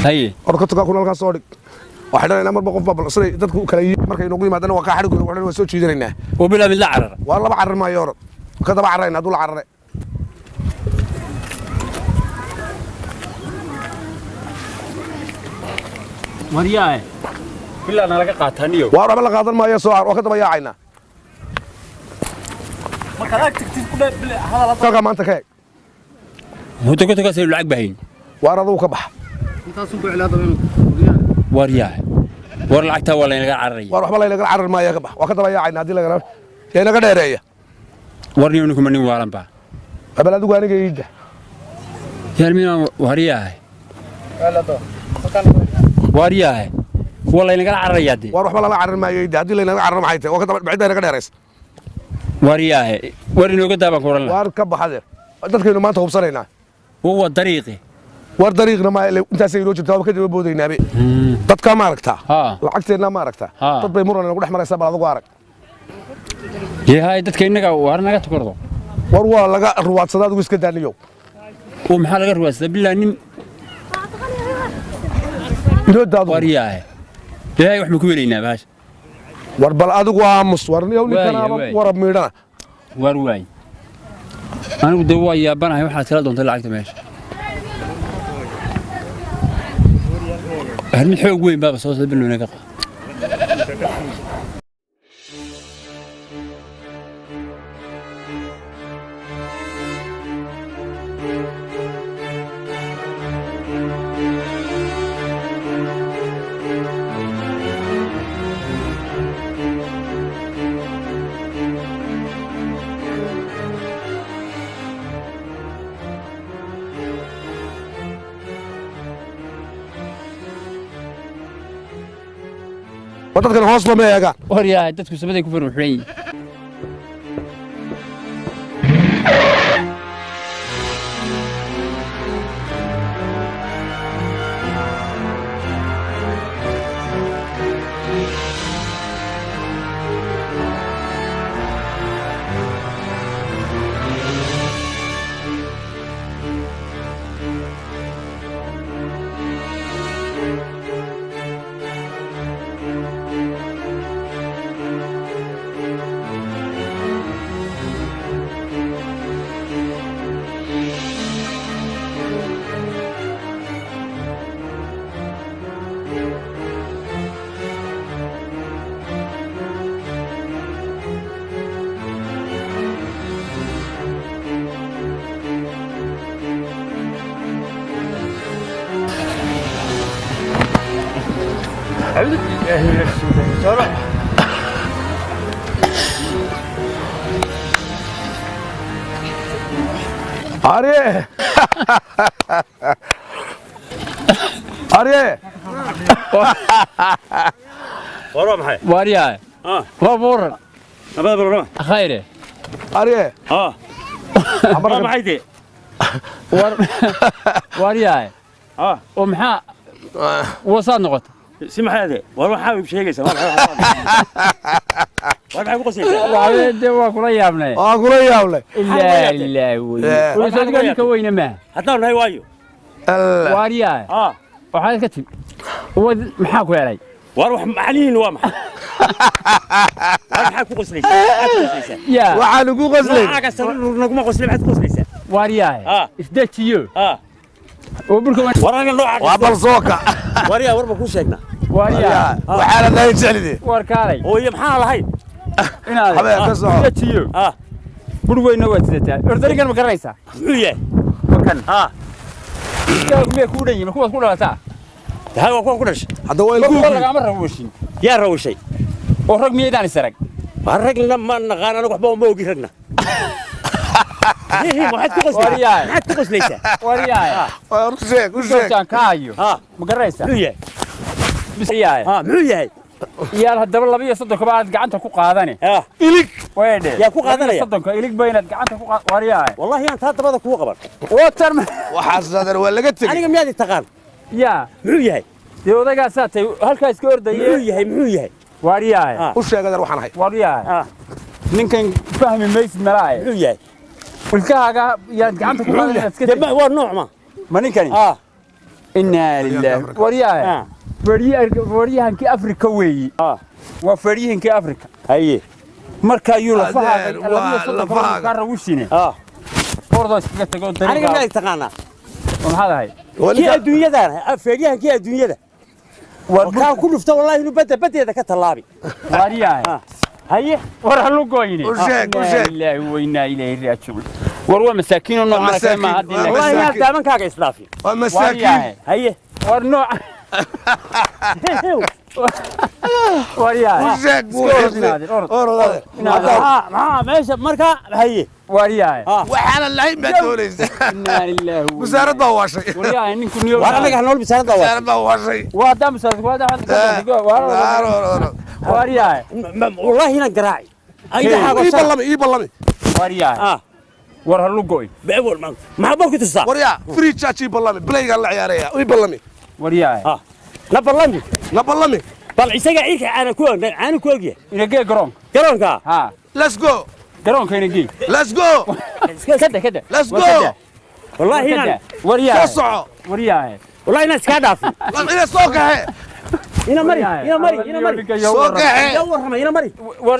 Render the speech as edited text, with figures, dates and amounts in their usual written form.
Haye. Or kontonkaa kun halkaa soo dhig. Waxay dhanaynaa marba qof baa bal siday dadku kala yihiin markay noogu yimaadana waa kaa xadhigooda waxdhan waa soo jiidanaynaa. Oo bilaa mid la carara. Waa laba carar maayo orod. Ka daba cararayna hadduu la carare. Waryaahe, bilaa nalaga qaataa niyo. Waa waxba la qaadan maayo, soo car waa ka daba yaacaynaa. Kalkaa maanta ka eeg. Hota kontonkaas aynu lacag bahayn. Waar adugu ka baxa. Waryaahe, war lacagtaa waa laynaga cararaya. Waar waxba laynagala carar maayo, ka bax, waa ka daba yaacayna haddii lagala yaa inaga dheereeya. War niyo, ninkuma nin waalan baa. Abal adigu aniga iidda. Yaalminaan. Waryaahe, waryaahe, waa laynagala cararayaa dee. Waar waxba lala carar maayo iidda, haddii laynaga cararo maxay tahay? Waa ka daba cidda inaga dheeraysa. Waryaahe, war inooga daa baan ku oran lahaa. Waar ka baxade, dadkaynu maanta hubsanaynaa. Waa dariiqi. War dariiqna ma intaasay inoo jirtaa, waaba ka daba boodaynaaba. Dadkaa ma aragtaa? Haa. Lacagteennaa ma aragtaa? Haa. Dad bay muran inagu dhex maraysaa, bal adigu arag. Dee haye, dadka innaga waar naga tukordo. War waa laga ruwaadsadaa, adigu iska daaniyow. Oo maxaa laga ruwaadsadaa bilaa nin? Inoo daadu. Waryaahe, dee haye, wax ma ku welaynaa bahasha? War bal adigu aamus, war niyow ninkanaaba. Waaya, waaya. Warab miidhana. Waar waay, anigu dee waa yaabanahay waxaad kala doontay lacagta meesha. Har mid xoog weyn baaba soo socda, bilow naga qaa. War dadkan hoos lama eegaan. Waryaahe, dadku samaday ku farmuxuran yihiin. Arye, arye. War waa maxay? Waryaahe. Ah. Waa buuran. Nabada barama. Khayre. Arye. Ah. Waa maxay dee? War waryaahe. Ah. Oo maxaa wasaad noqota? Si maxay dee? War waxaa iib sheegaysaa. War maxay ku qoslaysaa? Waxaa dee waa kula yaabnay. Waa kula yaable. Ilaa ilaa wey. Eh. Wasaadka ninka weyne maaha. Haddaan nahay waayo. Alla. Waryaahe. Ah. Waxaad ka timi wad maxaa ku helay? War wax macnihiin waa maxay? War maxaa ku qoslaysaa? Maxaad ku qoslaysaa? Yaa. Waxaan ugu qoslay. Noocaaga sare naguma qoslay, maxaad ku qoslaysaa? Waryaahe. Ah. Isdejiyo. Ah. Oo burka. War aniga noocaaga. Waa bal soo kac. War yaa war ba ku sheegnaa. Waryaahe. Waxaana lahayn jeclidee. War kaalay. Oo iyo maxaa lahayn? Inaad Habeen ka soco. isdejiyo. Ah. Bur weynna waad sidataa. Ordarigan ma garanaysaa? Muxuu yahay? Makan. Ah. Iskaagu miyay kuu dhan yihiin? Kuwaad ku dhalataa? Tahay waa kuwan ku dhashay. Hadda waa Kuwa ilkuhu. lagama rawashin. Yaa rawishay. Oo rag miyaydaan is arag? War ragna ma naqaan anigu, waxba ma ogi ragna. Maxaad ku qoslaysaa? Waryahay. Maxaad ku qoslaysaa? Waryaahe. War u sheeg, u sheeg. Goobtaan ka hayo. Ah. Ma garanaysaa? Muxuu yahay? Waryaahe. Ah, muxuu yahay? Iyaal haddaba 32 ba aad gacanta ku qaadane. Ah. Ilig. Weedhe. Yaa ku qaadanaya? 32-ka ilig ba inaad gacanta ku qaad. Waryaahe. Wallahi aan taa dabada kugu qaban. Watar ma. Waxaas adeer waa laga tegey. Aniga miyaad i taqaan? Yaa. Muxuu yahay? Dee odaygaasaa tay halkaa iska Muxuu ordaye. yahay? Muxuu yahay? Waryaahe. Ah. U sheeg adeer waxaan ahay. Waryaahe. Ah. Ninkan fahmi maysid malaaye. Muxuu yahay? Ilkahaaga yaad gacanta ku qaadan inaad iska Dee waa nooc ma? Ma ninkani? Ah. Innaa lilaahi. Waryahay. Ah. Feeryahankii Afrika weeyi. Ah. Waa feeryahankii Afrika. Haye. Marka ayuu lafahaaga Adeer, waa 32 lafahaaga. kaa rawishine. Ah. Ordoo iskaga tago Aniga dariiqa. miyaad taqaanaa? Maxaad ahay? Kii adduunyadaan, feeryahankii adduunyada. War Kaan ku dhufta wallahi inuu badda baddeeda ka tallaabi. Waryahay. Ah. Haye. War halu goyne. U sheeg, u sheeg. Innaa lilaahi wa innaa ilayhi raajicuun. War waa masaakiin oo noocan kale Masaakiin, ma haddi waa laakiin. Wallahi inaad masaakiin. daamankaaga isdhaafin. Waa masaakiin. Waryahay. Haye. War nooc. Waryahay. U sheeg buu Iska orod xirtay. inaadir, orod. Orod, adeer. Inaadir. Maxaa maxaa meesha markaa haye. Waryahay. Ah. Waxaana lahayn baad doonaysa. Innaa lilaahi wa Wasaarad baa waashay. Waryahay ninku niyo. War anaga hanool bisaarada waa. Wasaarad baa waashay. Waa haddaan musaarad waa haddaan Orod, orod. Waryahay. Wallahi inaan garaaci. Ay dhaxaago. Ii ballami, ii ballami. Waryahay. Ah. War halu goy. Beewol ma. Maxaa baa ku tusaa? Waryaa, free charge ii ballami. Playgaan la ciyaaraya. Ii ballami. Waryahay. Ah. Na ballami. Na ballami. Bal isaga ciilka caana ku og, caana ku ogyahay. Inagee garoonka. Garoonka. Ha. Let's go. Garoonka inagee. Let's go. Kada kada. Let's go. Wallahi inaan Waryahay. Soo soco. Waryahay. wallahi inaan iska dhaafin. Ina soo kaxe. Ina mari, ina mari, ina mari. Soo kaxe. Yaa warrama, ina mari. War